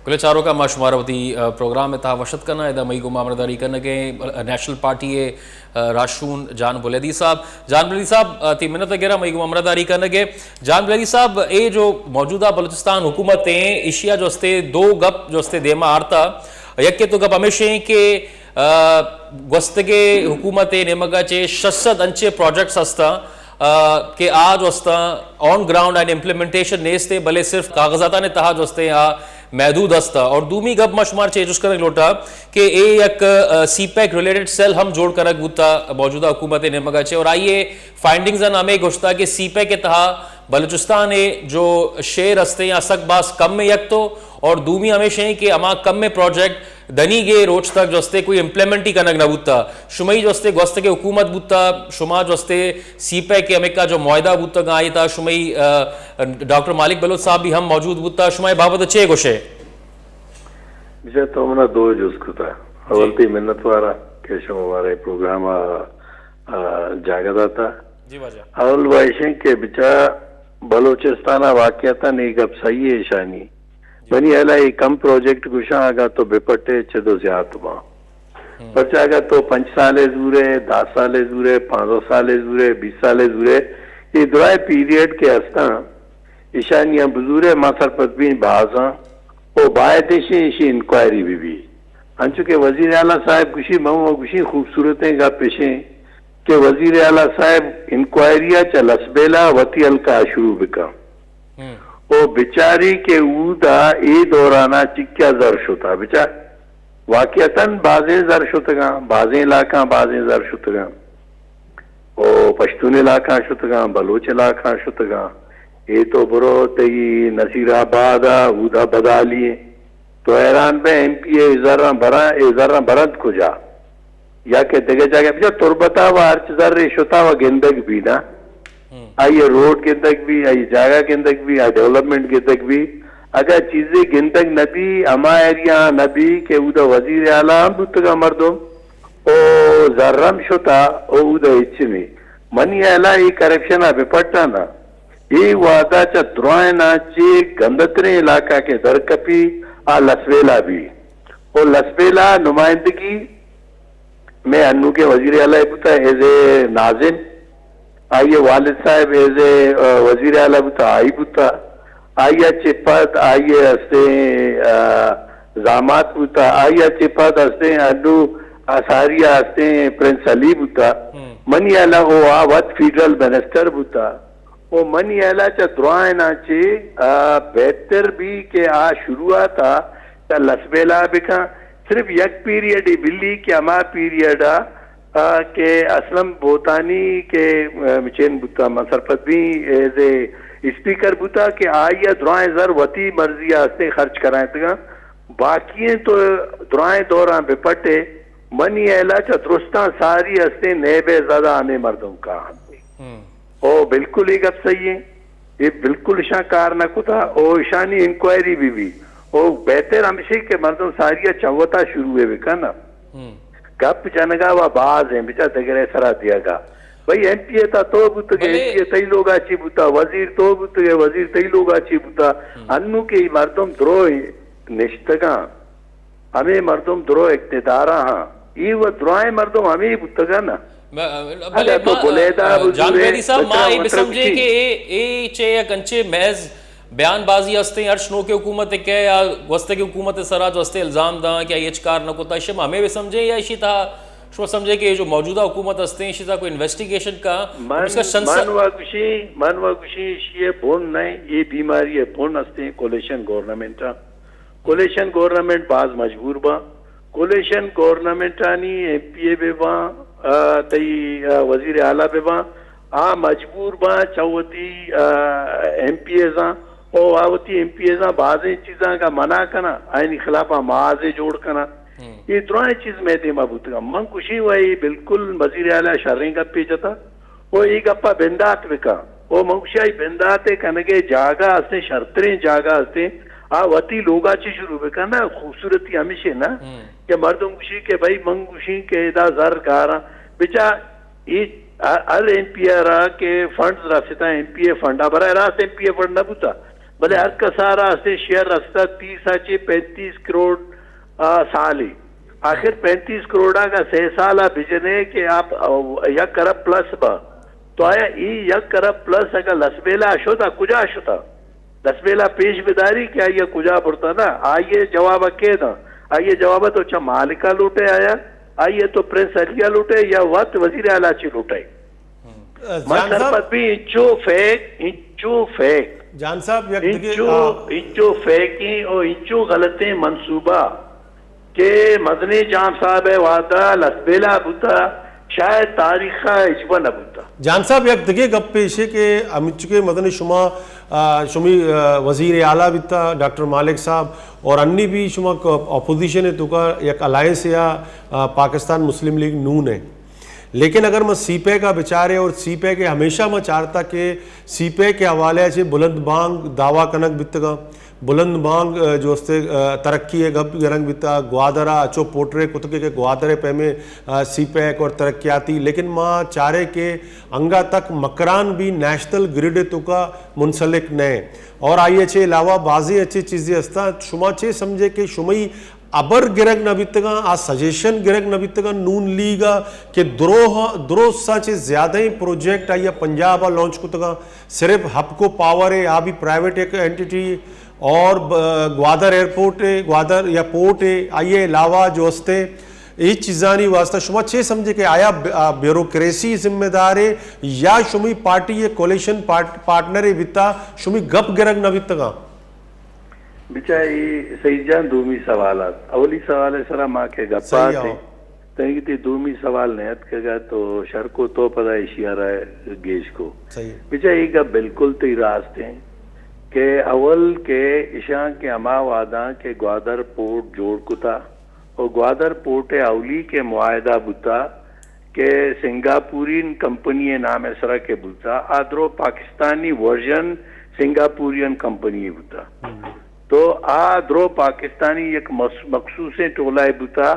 گلیں چاروکاں، ما شمارا وتی، ء، پروگرام ء تہا وش اتک کناں۔ ادا مئی گوما ہمراہداری کنگ ء نیشنل پارٹی ء، ء، راہشون جان بلیدی صاحب۔ جان بلیدی صاحب، ء، تئی منت ء گراں مئی گوما ہمراہداری کنگ ء۔ جان بلیدی صاحب، اے جو موجودہ بلوچستان حکومت ایں، ایشی ء جو استے دو گپ جو استے دیما آرتا۔ یکے تو گپ ہمیش ایں کہ، ء، گوستگیں حکومت ء نیمگ ء چہ شش سد انچیں پروجیکٹس ہستاں، ء، کہ آ جو استاں آن گراؤنڈ اینڈ امپلیمنٹیشن نیست، بلے صرف کاغذاتانی تہا جو استیں آ محدود است۔ اور دومی گپ ما شمار چہ جست کنگ لوٹا کہ اے یک، ء، سی پیک ریلیٹڈ سیل ہم جوڑ کنگ بوتا موجودہ حکومت نیمگا چہ، اور آئیے فائنڈنگز ہم ہمیں گوشتا کہ سی پیک کے تہا بلوچستان جو شیئر استیں آ سک باز کم یک تو، اور دومی ہمیش ایں کہ ہما کم پروجیکٹ دنیگے روچ تک جو استے کوئی امپلیمنٹ ہی کنگ نہ بوتا۔ شمئی جو استے گوستگیں حکومت بوتا، شما جو استے سی پیک کے ہمیکا جو معاہدہ بوتا گا، آئی تا شمئی، ء، ڈاکٹر مالک بلوچ صاحب بھی ہم موجود بوتا۔ شما اے بابت چے گوشے؟ بچا تو منا دو جز کتا۔ جی۔ اول تی منت وارا کہ شما مارے پروگرام آ، آ، جاگہ داتا۔ جی واجہ۔ اول وایشیں کہ بچا بلوچستان واقعیتا نی گپ صحیح ہے شانی۔ جی۔ منی الا اے کم پروجیکٹ گوشاں اگاں تو بپٹے چدو زیات باں۔ ہم۔ پرچا اگاں تو پنچ سالے زورے، دہ سالے زورے، پانزدہ سالے زورے، بیس سالے زورے، اے درائیں پیریڈ کہ ہستاں، ایشانی ہم بزورے ما سرپد بیں بازاں، او باید ایشی، ایشی انکوائری بہ بی۔ انچو کہ وزیر اعلیٰ صاحب گوشی، من و گوشی خوبصورتیں گپ ایشیں کہ وزیر اعلیٰ صاحب انکوائری ء چہ لسبیلہ وتی حلقہ ء شروع بکن۔ ہم۔ او بچاری کہ اودا اے دورانا چکیا زر شتا۔ بچار واقعتاً بازیں زر شتگاں، بازیں علاقاں بازیں زر شتگاں۔ او پشتون علاقاں شتگاں، بلوچ علاقاں شتگاں۔ اے تو برو تئی نصیر آباد ء اودا بدالی ایں۔ تو حیران بے ایم پی اے زراں براں، اے زراں برنت کجا؟ یا کہ دگہ جاگہ بجا تربتا و ہرچ زر شتا و گندگ بی نا۔ ہم۔ آئی روڈ گندگ بی، آئی جاگہ گندگ بی، آئی ڈیولپمنٹ گندگ بی۔ اگاں چیزے گندگ نہ بی، ہما ایریا نہ بی کہ اودا وزیر اعلیٰ ہم بوتگا مردم، او زر ہم شتا، او اودا ہچ نی۔ منی اعلیٰ اے کرپشن ء بہ پٹانا۔ اے وعدہ چہ درائنا چے گندتریں علاقہ کہ درکپی، آ لسبیلہ بی۔ او لسبیلہ نمائندگی میں انوگیں وزیر اعلیٰ بوتا ایز اے ناظم، آئی والد صاحب ایز اے، آ، وزیر اعلیٰ بوتا، آئی بوتا، آئی چہ پد آئی ہستیں، آ، زامات بوتا، آئی چہ پد ہستیں انو آ ساری ہستیں پرنس علی بوتا۔ ہم۔ منی اعلیٰ او آ وت فیڈرل منسٹر بوتا۔ او منی ہیالا چہ درائنا چہ، آ، بہتر بی کہ آ شروعات ء چہ لسبیلہ بکن۔ صرف یک پیریڈے بلی کہ ہما پیریڈ ء، آ، کہ اسلم بوتانی کہ، آ، چین بوتا من سرپد بی ایز اے اسپیکر بوتا کہ آئی ء درائیں زر وتی مرضی ء ہستے خرچ کرائینتگاں۔ باقی ایں تو درائیں دوراں بہ پٹے، منی ہیالا چہ درستاں ساری ہستیں نیبے زدہ ہمے مردم کاہنت۔ ہم۔ او بالکل اے گپ صحیح ایں۔ اے بالکل اشاں کار نہ کتا۔ او اشانی انکوائری بہ بی۔ او بہتر ہمشی کہ مردم ساری ء چہ وتا شروع بکن۔ ہم۔ گپ جنگا و باز ایں، بچا دگرے سرا دیگا۔ بھئی ایم پی اے تا تو بوتگے، بلے ایم پی اے تئی لوگا چی بوتا، وزیر تو بوتگے، وزیر تئی لوگا چی بوتا۔ ہم۔ انو کہ ای مردم درو نشتگاں۔ ہمے مردم درو اقتدار ء ہاں۔ اے و درائیں مردم ہمے بوتگ ء نا۔ ب-، بلے اگاں تو ما، بلیدہ ء، جان بزورے، بہدی صاحب، ما اے بسمجھیں کہ اے، اے چہ یک انچے محض بیان بازی ہستیں، ہرچ نوکیں حکومت ء کہ یا گوستگیں حکومت ء سرا جو ہستیں الزام داں کہ آئی ہچ کار نہ کتا، ایشی ما ہمے بسمجھیں یا ایشی تھا شما سمجھے کہ اے جو موجودہ حکومت ہستیں، ایشی تھا کوئی انویسٹیگیشن کا، من، کم از کم شنس-، من و گوشی، من و گوشی ایشی ء بن نہ، اے بیماری ء بن ہستیں کولیشن گورنمنٹ ء۔ کولیشن گورنمنٹ باز مجبور باں۔ کولیشن گورنمنٹانی ایم پی اے بہ باں، آ، تئی، آ، وزیر اعلیٰ بہ باں، آ مجبور باں چہ وتی، آ، ایم پی ایزاں، او آ وتی ایم پی ایزاں بازیں چیزاں کا منع کناں، آئینی خلاف آ معاذے جوڑ کناں۔ ہم۔ اے درائیں چیز مئے دیما بوتگاں۔ من گوشی و اے بالکل وزیر اعلیٰ شریں گپے جتا۔ او اے گپا بندات بکن۔ او من گوشی آئی بندات ء کنگ ء جاگہ ہستیں، شرتریں جاگہ ہستیں، آ وتی لوگا چی شروع بکن نا، خوبصورتی ہمیشے نا ہم۔ کہ مردم گوشی کہ بھئی من گوشی کہ ادا زر گاراں، بچا اے ہر ایم پی اے را کہ فنڈز رسیتا، ایم پی اے فنڈ، براہ راست ایم پی اے فنڈ نہ بوتا، بلے ہر کسارا استیں شیئر رستہ تیس ءَ چہ پینتیس کروڑ، آ، سالے۔ آخر پینتیس کروڑ ءَ اگاں سے سال ءَ بجنے کہ آپ، آ، یک ارب پلس با، تو آیا ای یک ارب پلس اگاں لسبیلہ شتا، کجا شتا؟ لسبیلہ پیش بداری کہ آئی ءَ کجا برتا؟ نا، آئی ءِ جواب ءَ کے داں؟ آئی ءِ جواب ءَ تو چہ مالک ءَ لوٹے آیا؟ آئی ءَ تو پرنس علی ءَ لوٹے یا وت وزیر اعلیٰ چی لوٹے؟ من جان صاحب، سرپد بھی انچو فیک، انچو فیک، جان صاحب، یک دگہ، انچو، آ، انچو فیکیں او انچو غلطیں منصوبہ کہ مزنیں جام صاحب ءِ وعدہ لسبیلہ بوتا، شاید تاریخ ءَ ہچبر نہ بوتا۔ جان صاحب، یک دگہ گپ ایشے کہ ہمچکے مزنیں شما، آ، شمی، آ، وزیر اعلیٰ بیتا ڈاکٹر مالک صاحب، اور انی بھی شما ک-، اپوزیشن ءِ توکا یک الائنس یا، آ، پاکستان مسلم لیگ نون ہے۔ لیکن اگر ما سی پیک ءَ بچارے اور سی پیک ءَ ہمیشہ ما چارتا کہ سی پیک ءِ حوالے ءَ چہ بلند بانگ دعویٰ کنگ بیتگاں، بلند بانگ، آ، جو استے، آ، ترقی ءِ گپ گرنگ بیتا، گوادر ءَ اچو پورٹرے کتگے کہ گوادر ءِ پیمیں، آ، سی پیک اور ترقیاتی، لیکن ما چارے کہ انگا تک مکران بھی نیشنل گرڈ ءِ توکا منسلک نہ، اور آئی ءَ چہ علاوہ بازیں اچے چیزے ہستاں۔ شما چے سمجھے کہ شمئی ہبر گرگ نہ بیتگاں، آ سجیشن گرگ نہ بیتگاں نون لیگ ءَ کہ دروہ، درو ساں چہ زیادہیں پروجیکٹ آئی ءَ پنجاب ءَ لانچ کتگاں، صرف ہپکو پاور ءِ، آ بھی پرائیویٹ یک اینٹیٹی، اور ب-، گوادر ایئرپورٹ ءِ، گوادر یا پورٹ ءِ، آئی ءِ علاوہ جو استے، اے چیزانی واسطہ شما چے سمجھے کہ آیا ب-، آ، بیوروکریسی ذمہ دار ہے یا شمی پارٹی ءِ کولیشن پارٹ-، پارٹنر ءِ بیتا، شمی گپ گرگ نہ بیتگاں؟ بچا، اے سعید جان دومی سوال ات۔ اولی سوال ءِ سرا ما کہ گپ صحیح آتے، ہو۔ تنگی تی دومی سوال نہ اتکگا تو شر کو تو پدا ایشی ءَ را گیش کو۔ صحیح۔ بچا، اے گپ بالکل تئی راست ہیں کہ اول کہ اشاں کہ ہما وعداں کہ گوادر پورٹ جوڑ کتا، و گوادر پورٹ ءِ اولی کہ معاہدہ بوتا کہ سنگاپورین کمپنی ءِ نام ءِ سرا کہ بوتا، آ درو پاکستانی ورژن سنگاپورین کمپنی ءِ بوتا۔ تو آ درو پاکستانی یک مس-، مخصوصیں ٹولہ ءِ بوتا،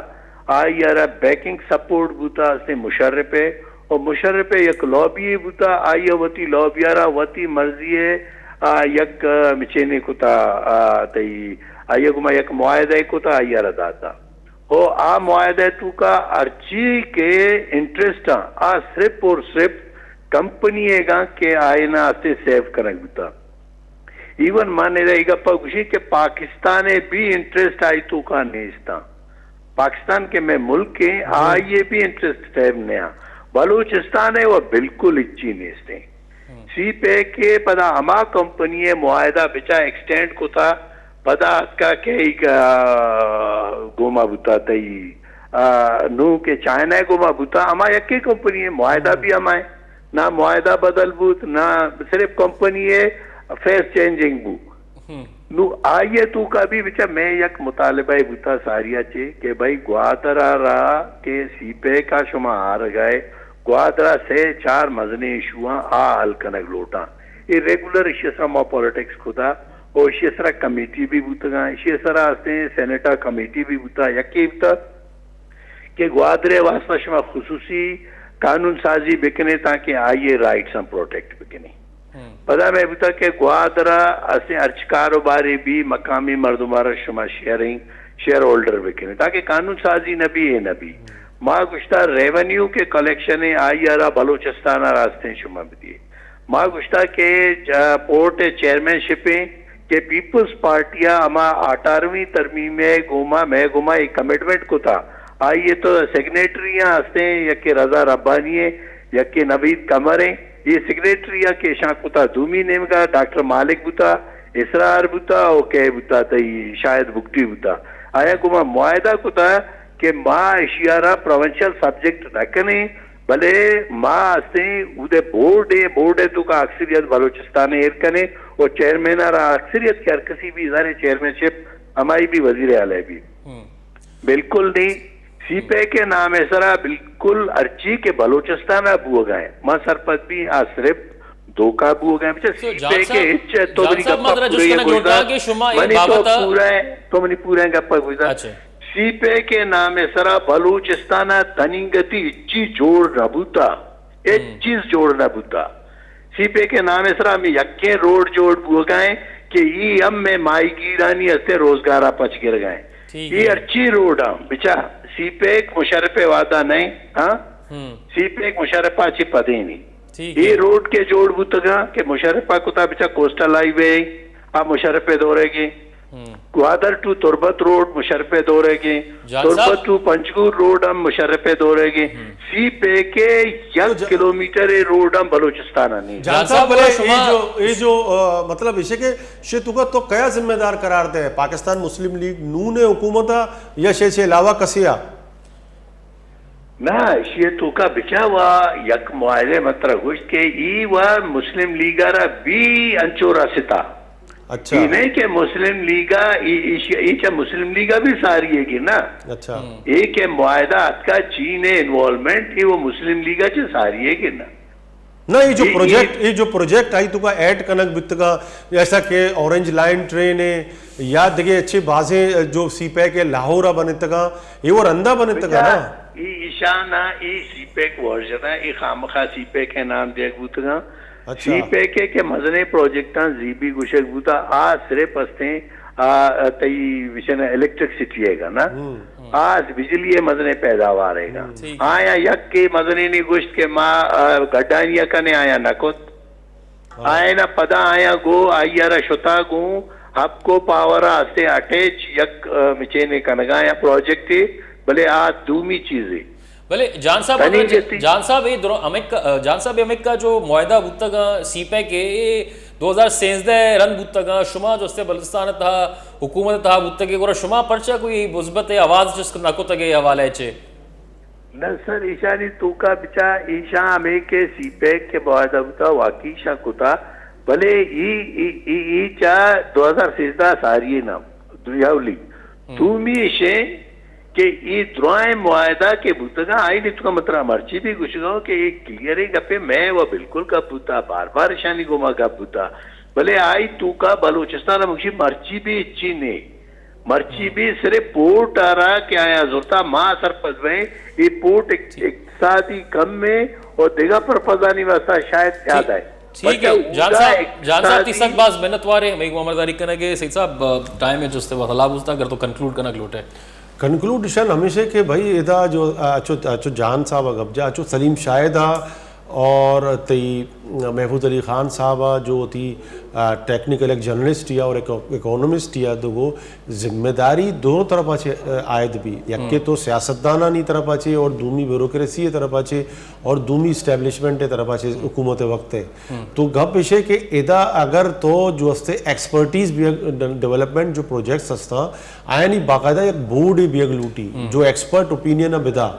آئی ءَ را بیکنگ سپورٹ بوتا استیں مشرف ءِ، و مشرف ءِ یک لابی ءِ بوتا، آئی ءَ وتی لابی ءَ را وتی مرضی ءِ، آ، یک، آ، مچینے کتا، آ، تئی، آئی ءَ گوما یک معاہدہ ءِ کتا، آئی ءَ را داتا۔ ہو، آ معاہدہ ءِ توکا ہرچی کہ انٹرسٹ آں، آ صرف اور صرف کمپنی ءِ گاں کہ آئینا استے سیو کنگ بوتا۔ ایون ما نیرا ای گپا گوشیں کہ پاکستان ءِ بھی انٹرسٹ آئی توکا نیستاں۔ پاکستان کہ مئے ملک ہیں، آئی ءِ بھی انٹرسٹ سیو نیاں۔ بلوچستان ءِ و بالکل ہچی نیستیں۔ سی پیک ءِ پدا ہما کمپنی ءِ معاہدہ بچا ایکسٹینڈ کتا، پدا اتکا کہ ایک، آ، گوما بوتا تئی، آ، نوں کہ چائنا ءِ گوما بوتا، ہما یکے کمپنی ءِ معاہدہ بھی ہما ہے۔ نہ معاہدہ بدل بوت، نہ صرف کمپنی ءِ فیس چینجنگ بو۔ نوں آئی ءِ توکا بھی بچا مئے یک مطالبہ ءِ بوتا ساریا چے کہ بھئی گوادر ءَ را کہ سی پیک ءَ شما آرگا ئے، گوادر ءَ سے چار مزنیں ایشو آں، آ حل کنگ لوٹاں۔ اے ریگولر ایشی ءِ سرا ما پالیٹکس کتا، او ایشی ءِ سرا کمیٹی بھی بوتگاں، ایشی ءِ سرا استیں سینیٹ ءِ کمیٹی بھی بوتا، یکے بوتا کہ گوادر ءِ واسطہ شما خصوصی قانون سازی بکنے تاکہ آئی ءِ رائٹس ہم پروٹیکٹ بکنے۔ پدا مئے بوتا کہ گوادر ءَ استیں ہرچ کاروبارے بھی مقامی مردم ءَ را شما شیئرنگ، شیئر ہولڈر بکنے تاکہ قانون سازی نہ بھی، اے نہ بھی۔ ما گوشتا ریونیو کہ کلیکشن ہے، آئی ءَ را بلوچستان ءَ را استیں شما بدیے۔ ما گوشتا کہ جا-، پورٹ ءِ چیئرمین شپ ءِ کہ پیپلز پارٹی ءَ ہما اٹھارہویں ترمیم ءِ گوما، مئے گوما اے کمٹمنٹ کتا، آئی ءِ تو سگنیٹری آں استیں، یکے رضا ربانی ءِ، یکے نوید قمر ءِ۔ اے سگنیٹری آں کہ اشاں کتا دومی نیمگا ڈاکٹر مالک بوتا، اسرار بوتا، او کئے بوتا تئی شاہد بگٹی بوتا۔ آیا گوما معاہدہ کتا کہ ما اشی ءَ را پروونشل سبجیکٹ نہ کنیں، بلے ما استیں اودے بورڈ ءِ، بورڈ ءِ توکا اکثریت بلوچستان ءِ ایر کنیں و چیئرمین ءَ را اکثریت کہ ہر کسی بھی زانے چیئرمین شپ ہمائی بھی وزیر اعلی بھی۔ بالکل نہیں۔ سی پیک ءِ نام ءِ سرا بالکل ہرچی کہ بلوچستان ءَ بوگا ہے، ما سرپد بھی آ صرف دھوکہ بوگا ہے۔ بچا سی پیک ءِ ہچ تو منی گپا پورے گوشدار، منی تو پورا ہے، تو منی پورا گپا گوشدار۔ سی پیک ءِ نام ءِ سرا بلوچستان ءَ تنینگتی ہچی جوڑ نہ بوتا، ہچ چیز جوڑ نہ بوتا۔ سی پیک ءِ نام ءِ سرا ہمے یکیں روڈ جوڑ بوگا ہیں کہ ای ہم میں ماہی گیرانی ہستے روزگارا پچ گرگا ہیں۔ ٹھیک ای ہے۔ ہرچی روڈ ہم بچا سی پیک مشرف وعدہ نہیں، ہاں؟ ہم۔ سی پیک مشرف چی پدینی۔ ٹھیک ای ہے۔ روڈ کے جوڑ بوتگا کہ مشرف کتا بچا کوسٹل ہائی وے، آ مشرف دورے گے۔ ہم۔ گوادر ٹو تربت روڈ مشرف دورے گے۔ جان صاحب۔ تربت ٹو پنجگور روڈ ہم مشرف دورے گے۔ ہم۔ سی پیک یک تو جا- کلومیٹر روڈ ہم بلوچستان نہیں۔ جان جان صاحب، صاحب، بلے بلے شما اے جو، اے جو، آ، مطلب ایشے کہ شے توکا تو کیا ذمہ دار قرار دے؟ پاکستان مسلم لیگ نون حکومت یا شے سے علاوہ کسے آ؟ نہ، ایشی توکا بچا وا یک معاہدے مترا گوشت کہ ای وا مسلم لیگا را بھی انچو رستا۔ اچھا۔ ای نہیں کہ مسلم لیگا، ای، ای، ای چا مسلم لیگا بھی ساری ہے کہ نا۔ اچھا۔ ہم۔ ای کہ معاہدہ اتکا چین انوالومنٹ، ای وہ مسلم لیگا چا ساری ہے کہ نا۔ نہ، یہ جو یہ، پروجیکٹ، یہ یہ جو پروجیکٹ آئی توکا ایڈ کنگ بیتگا، جیسا کہ اورنج لائن ٹرین ہے یا دگے اچھے بازیں جو سی پیک ہے لاہور بنتگا، یہ وہ رندا بنتگا بچا، نا۔ ای ایشان ای سی پیک ورژن ہے، ای خامخا سی پیک ہے نام دیگ بوتگا۔ اچھا۔ سی پیک ہے کہ مزنے پروجیکٹاں زیبی گوشگ بوتا، آ صرف استیں، آ، تئی وشن الیکٹرکسٹی ہے گا نا۔ ہم۔ آ بجلی ہے مزنے پیداوار ہے گا۔ ہم۔ ٹھیک ہے۔ آیا یک کے مزنے نہیں گوشت کہ ما، آ، گڈانی کنے آیا نہ کت۔ ہاں۔ آئینا پدا آیا گو، آئی را شتا گوں، ہب کو پاور آستے اٹیچ یک، آ، مچینے کنگا یا پروجیکٹ ہے، بلے آ دومی چیز ہے۔ بلے جان صاحب، تنی اگر ج-، جتی۔ جان صاحب، اے درو-، ہمک-، جان صاحب، ہمکا جو معاہدہ بوتگا، سی پیک اے، اے دو ہزار سیزدہ رند بوتگا، شما جو استے بلوچستان تہا، حکومت تہا بوتگے، گڑا شما پرچا کوئی مثبت آواز چست نہ کتگے حوالے چے؟ نہ سر، ایشانی توکا بچا، ایشاں ہمے کہ سی پیک کے معاہدہ بوتا، واقعی ایشاں کتا، بلے ای، ای، ای، ای چا دو ہزار سیزدہ ساری نام، دویاولی۔ ہم۔ دومی ایشیں، کہ اے درائیں معاہدہ کہ بوتگاں، آئی نے تو مطلب مرچی بھی گوشگا کہ ایک کلیئر گپے، میں وہ بالکل گپ بوتا، بار بار اشانی گوما گپ بوتا، بلے آئی توکا بلوچستان مگشی مرچی بھی اچی نے، مرچی بھی صرف پورٹ آ رہا کہ آیا زرتا ما سرپد بیں، یہ پورٹ ایک-، اقتصادی کم ہے اور دیگا پرپزانی واسطہ شاید زیادہ ہے۔ ٹھیک ہے، جان صاحب، جان صاحب، تئی سک باز منت وارے، مئی گوں امرداری کنگے۔ سعید صاحب، ٹائم ہے جستے وقت اللہ بوزتا، اگر تو کنکلوڈ کنگ لوٹے۔ کنکلوڈیشن ہمیشہ کہ بھائی ادا جو، آ، اچو، اچو جان صاحب گپ جا، اچو سلیم شاہد آ اور تئی محفوظ علی خان صاحب آ جو تئی، آ، ٹیکنیکل ایک جرنلسٹ یا اور ایک اکونومسٹ یا دو گو ذمہ داری دونوں طرف سے، آ، عائد بھی۔ یکے تو سیاستدانانی طرف سے اور دومی بیوروکریسی طرف سے اور دومی اسٹیبلشمنٹ طرف سے حکومت وقت ہے۔ تو گپ ایشے کہ ادا اگر تو جو استے ایکسپرٹیز بھی ڈیولپمنٹ جو پروجیکٹس ہستا، آیانی باقاعدہ یک بورڈ بیگ لوٹی، جو ایکسپرٹ اوپینین بدا،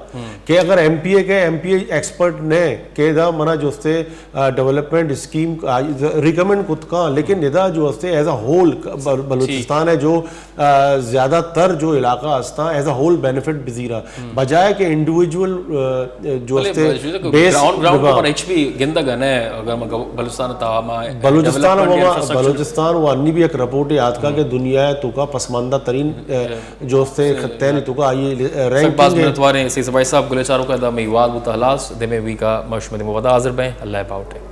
کہ اگر ایم پی اے کے ایم پی اے ایکسپرٹ نے کہ ادا منا جو استے، آ، ڈیولپمنٹ اسکیم، آ، ریکمنڈ کت کاں، لیکن ادا جو استے ایز اے ہول بلوچستان ہے جو، آ، زیادہ تر جو علاقہ ہستا ایز اے ہول بینیفٹ بزیرا، بجائے کہ انڈیویجول، آ، جو بلے استے بلے جو کہ بیس گراؤنڈ، گراؤنڈ بگا۔ پر ایچ پی گندگ نے، اگر ما گو-، بلوچستان تا ما بلوچستان ڈیولپمنٹ و ما، انفراسٹرکچر بلوچستان و انی بھی ایک رپورٹ یاد کا کہ دنیا توکا پسماندہ ترین، آ، جو استے خطے نے توکا آئی، آ، سک باز رینکنگ ہے۔ منتواریں سی سبائی صاحب، گلے چاروں کا دا میں واد بوتا ہلاس، دے میں وی کا مشمد مواد حاضر بیں، اللہ پاوٹے۔